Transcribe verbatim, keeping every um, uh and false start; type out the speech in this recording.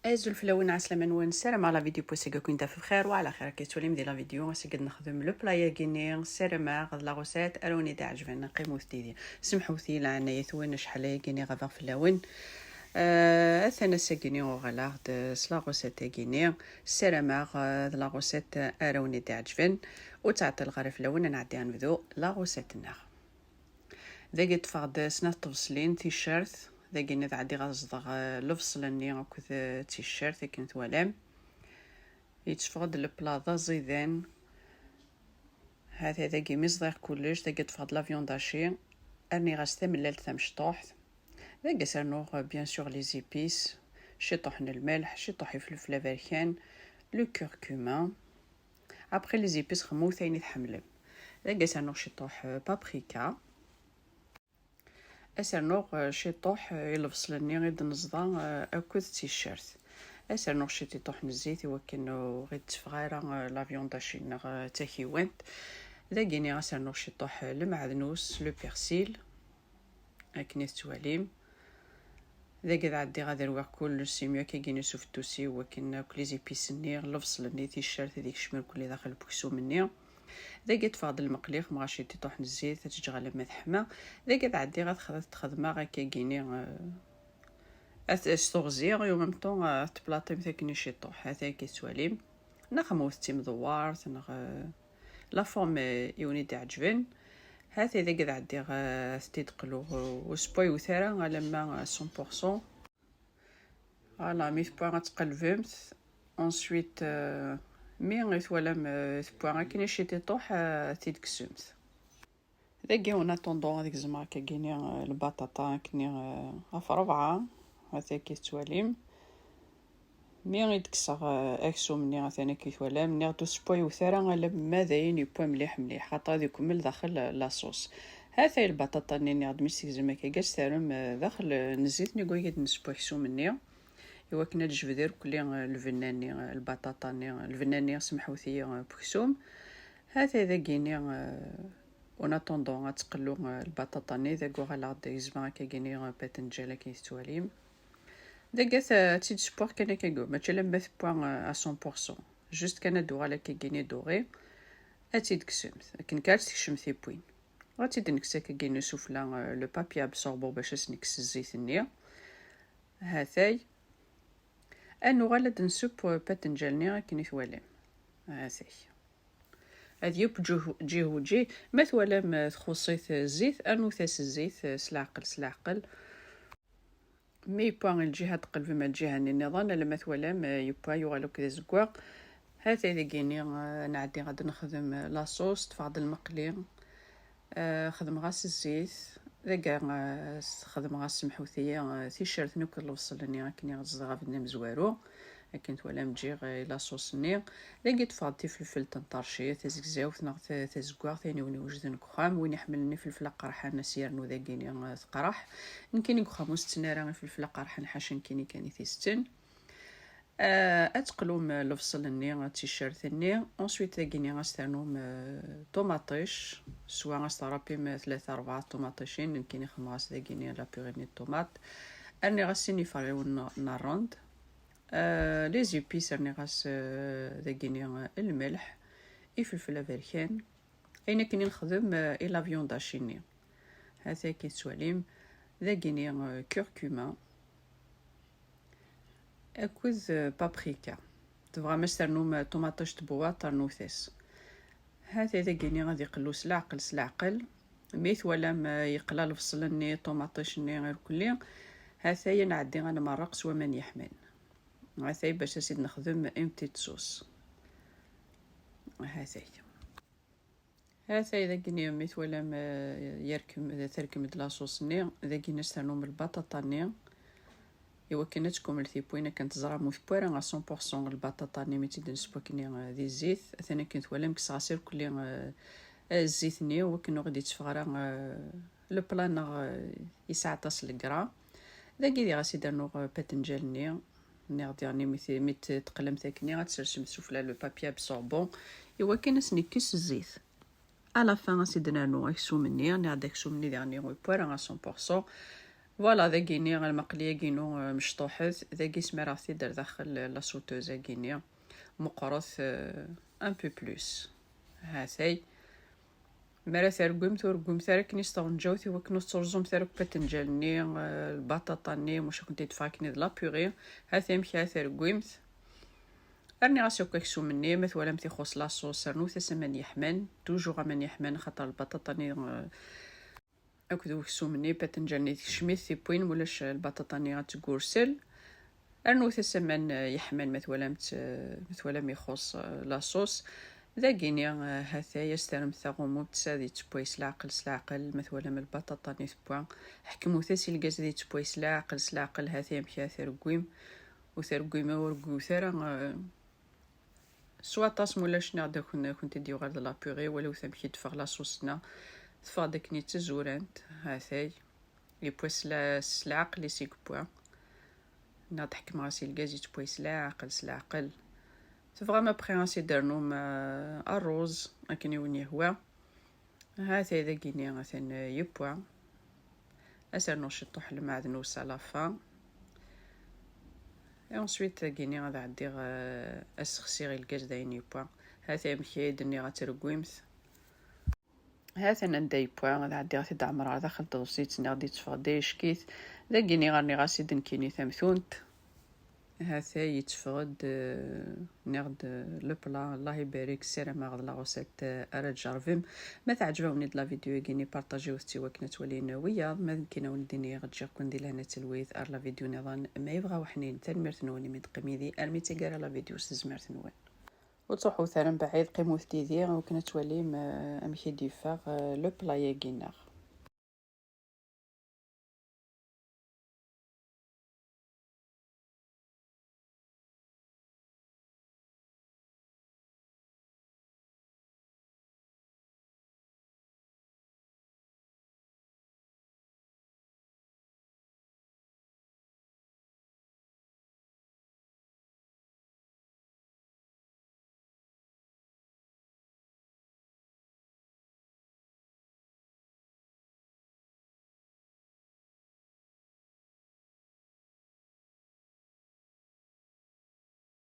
Azul fell-awen, ɛeslama-nwen, ssarameɣ la vidéo n wass-agi ad ken-taf bxir wa ɛla xir. Akka tettwalim di la vidéo, ass-agi ad nexdem le plat-agi-nni, ssarameɣ d la recette ara wen-d-iɛeǧben, qqimet yid-i. Semḥut-iyi leɛnaya-twen, acḥal ayagi-nni ɣabeɣ fell-awen. Euh, atan ass-agi-nni uɣaleɣ-d s la recette-agi-nni, ssarameɣ, euh, d la recette ara wen-d-iɛeǧben. Ur ttɛeṭṭileɣ ara fell-awen, ad nɛeddi ad nebdu la recette-nneɣ. Dagi ṭṭfeɣ-d snat tbeṣlin ticcert. Dagi ad ɛeddiɣ ad zḍeɣ, eh, lebṣel-nni akked, eh, ticcert akken twalam. Yetteffeɣ-d le plat d aẓidan. Hata dagi mi ẓḍiɣ kullec, dagi ṭṭfeɣ-d la viande hachée. Rniɣ-as tamellalt tamecṭuḥt. Dagi ad s-rnuɣ, eh, bien sûr, les épices. Ciṭuḥ n lmelḥ, ciṭuḥ ifelfel aberkan, le curcuma. Après les épices, xemmut ayen i tḥemmlem. Dagi ad s-rnuɣ ciṭuḥ, eh, paprika. Ad s-rnuɣ, eh, ciṭuḥ, eh, i lebṣel-nni i d-neẓḍa, eh, akked ticcert. Ad s-rnuɣ ciṭuḥ n zzit i wakken ur ɣ-id-teffeɣ ara, eh, la viande hachée-nneɣ, eh, d takiwant. Dagi-nni ad s-rnuɣ ciṭuḥ, eh, lmeɛdnus, le persil, akken i tettwalim. Dagi ad ɛeddiɣ ad rwiɣ kullec s imi akka gini s ufettus-iw, wakken akk les épices-nni, lebṣel-nni, ticcert ad ikcem irkelli daxel n uksum-nni. Dagi ṭṭfeɣ-d lmeqli, xemɣ-as ciṭuḥ n zzit, ad tt-ǧǧeɣ alamma teḥma. Dagi ad ɛeddiɣ ad xed-, ad t-xedmeɣ akka gini, eh, ad t-, s teɣzi, et en même temps, eh, ad t-tplaṭimt akken i ciṭuḥ. Hata akka tettwalim. Neɣ xemɣ-it d timdewwart, neɣ, eh, la forme, eh, i wen-id-iɛeǧben. Hata dagi ad ɛeddiɣ, eh, ad t-id-qluɣ, eh, ur sewwayet ara alamma, eh, cent pour cent. Voilà, mi tewwa ad tqelbemt. Ensuite, euh, mi i twalam, euh, tewwa akken i ciṭuḥ, euh, ad t-id-kksemt. Dagi, en attendant, ad gezmeɣ akka gini, euh, lbaṭaṭa akken, euh, ɣef rebɛa, hata akka tettwalim. Mi i d-kkseɣ, euh, aksum-nni, atan akka twalam, nniɣ-d ur sewwayet ara alamma d ayen yewwa mliḥ mliḥ, xaṭer ad ikemmel daxel, euh, la sauce. Hata lbaṭaṭa-nni, nniɣ-d mi s-tegzem akka, ad s-terrem, euh, daxel, euh, n zzit-nni deg wayagi d-nesewwa aksum-nni. Iwakken ad d-tejbed irkelli, eh, lbenna-nni, eh, lbaṭaṭa-nni, eh, lbenna-nni, semḥut-iyi, eh, n uksum. Hata dagi-nni, eh, en attendant ad tqellu, eh, lbaṭaṭa-nni, dagi uɣaleɣ-d gezmeɣ akka gini, eh, patenǧal akken i tettwalim. Dagi ad, ad tt-id-sewweɣ kan akka, mačči alamma tewwa, eh, à cent pour cent. Juste kan ad d-tuɣal akka gini dorée. Ad tt-id-kksemt, akken kan ad tekcem tiwwin. Ad tt-id-nekkes akka gini sufella, eh, le papier absorbant bac ad s-nekkes zzit-nni. Hatay. Ad nuɣal ad d-nsubb patenǧal-nni akken i twalam. Hatay. Ad yeww ǧihu-, ǧihu ǧih. Ma twalam, eh, txuṣṣ-it, eh, zzit, rnut-as zzit, eh, s leɛqel, s leɛqel. Mi yewwa lǧiha, ad tqelbem lǧiha-nni nniḍen, alamma twalam, eh, yewwa, yuɣal akk d azeggaɣ. Hatay dagi-nni, eh, nɛeddi ad nexdem, eh, la sauce, ṭṭfeɣ-d lmeqli. Eh, xedmeɣ-as zzit, dagi, eh, xedmeɣ-as, semḥut-iyi, eh, ticcert-nni akked lebṣel-nni akken i ɣ-zedɣ abennay amezwaru. Akken twalam ǧǧiɣ, eh, la sauce-nni. Dagi ṭṭfeɣ-d tifelfelt n tercit, tazegzawt neɣ ta-, tazeggaɣt, ayen i wen-iwejden deg uxxam. Win iḥemmlen ifelfel aqerḥan, ad s-yernu dagi-nni, eh, teqreḥ. Nekkini deg uxxam ur setten ara ifelfel aqerḥan, ḥaca nekkini kan i t-isetten. Eh, ad teqlum, eh, lebṣel-nni, eh, ticcert-nni. Ensuite, dagi-nni ad s-ternum, eh, ṭumaṭic. Swa ad s-terrapim, eh, tlata, rebɛa ṭumaṭicin. Nekkini xedmeɣ-as dagi-nni la purée-nni n ṭumaṭ. Rniɣ-as sin iferriwen n, n rrend. Eh, les épices, rniɣ-as, eh, dagi-nni, eh, lmelḥ, ifelfel aberkan. Ayen akken i nexdem, eh, i la viande hachée-nni. Hata akka i tettwalim, dagi-nni, eh, curcuma akked, eh, paprika. Tebɣam ad s-ternum, eh, ṭumaṭic n tbewwaṭ, rnut-as. Hata dagi-nni ad iqellu s leɛqel, s leɛqel. Mi twalam, eh, yeqla lebṣel-nni, ṭumaṭic-nni irkelli, hata-ya nɛeddi ad nmerreq s waman yeḥman. Hata-ya bac ad s-id-nexdem une petite sauce. Hata-ya. Hatay dagi-nni mi twalam, eh, yerkem, terkem-d la sauce-nni, dagi-nni ad s-ternum lbaṭaṭa-nni. Iwakken ad tkumel tiwwin, akken teẓram ur tewwi ara à cent pour cent lbaṭaṭa-nni mi tt-id-nessekni, eh, di zzit. Atan akken twalam kkseɣ-as irkelli, eh, eh, zzit-nni, iwakken ur ɣ-d-itteffeɣ ara, eh, le plat-nneɣ, eh, yesɛa aṭas n le gras. Dagi diɣ ad s-id-rnuɣ, eh, patenǧal-nni. Nniɣ-d diɣen mi t-, mi t-, teqlemt akkenni, ad tsersemt sufella le papier absorbant, iwakken ad s-nekkes zzit. À la fin, ad s-id-nernu aksum-nni, nniɣ-d aksum-nni diɣen ur yewwi ara à cent pour cent. Voilà, dagini lmaqli-agi-inu, eh, mecṭuḥet, dagi smireɣ-t-id ar daxel, eh, la sauteuse-agi-ni, meqqret, eh, un peu plus. Hatay. Mi ara tergwimt, ur regwimt ara akken s tɣenǧawt i wakken ur tetturẓumt ara akk atenǧal-nni, eh, lbaṭaṭa-nni, muc ad kent-id-teffeɣ akken d la purée. Hatay amek ara tergwimt. Rniɣ-as akk aksum-nni, ma twalamt ixuṣ la sauce, rnut-as aman yeḥman, toujours aman yeḥman, xaṭer lbaṭaṭa-nni, eh, akked uksum-nni, patenǧal-nni tekcem-it tiwwin, mulac lbaṭaṭa-nni ad tgurzel. Rnut-as aman, eh, yeḥman ma twalamt, eh, ma twalam ixuṣ, eh, la sauce. Dagini, eh, hatay, ad s-terremt taɣumut ad yettewway s leɛqel, s leɛqel, ma twalam lbaṭaṭa-nni tewwa. Ḥekmut-as i lgaz ad yettewway s leɛqel, s leɛqel, hatay amek ara tergwim. Ur tergwim, ur regwit ara, eh, s waṭas, mulac niɣ-d ad ken-, ad kent-id-yuɣal d la purée, waliwt amek i d-teffeɣ la sauce-nneɣ. Teffeɣ-d akken i d tazurant, hatay. Yewwa s la-, s leɛqel-is i yewwa. Niɣ-d ḥekmeɣ-as i lgaz yettewway s leɛqel, s leɛqel. Tebɣam après ad s-id-ternum, eh, rruz, akken i wen-yehwa. Hatay dagini atan yewwa. Ad s-rnuɣ ciṭuḥ lmeɛdnus à la fin. Et ensuite, dagini ad ɛeddiɣ, eh, ad sexsiɣ i lgaz d ayen yewwa. Hatay amek i d-nniɣ ad tergwimt. Hatan anda yewwa, ad ɛeddiɣ ad t-id-ɛemreɣ daxel teḍsit-nni, ad d-yetteffeɣ d ayeckit. Dagini rniɣ-as-id nekkini tamtunt. Hatay yetteffeɣ-d, eh, nniɣ-d, eh, le plat. Allah ibarek, ssarameɣ d la recette, eh, ara tjerrbem. Ma teɛǧeb-awen-id la vidéo-agi-nni, partagiwet-tt i wakken ad tt-walin wiyaḍ. Ma d nekkini ad wen-d-iniɣ, ǧǧiɣ-ken di lehna d talwit, ar la vidéo niḍen, ma yebɣa weḥnin. Tanemmirt-nwen imi d-teqqim yid-i armi d taggara la vidéo s tezmert-nwen. Ur ttruḥut ara mebɛid, qqimet yid-i i wakken ad twalim, eh, amek i d-yeffeɣ, eh, le plat-agi-nneɣ.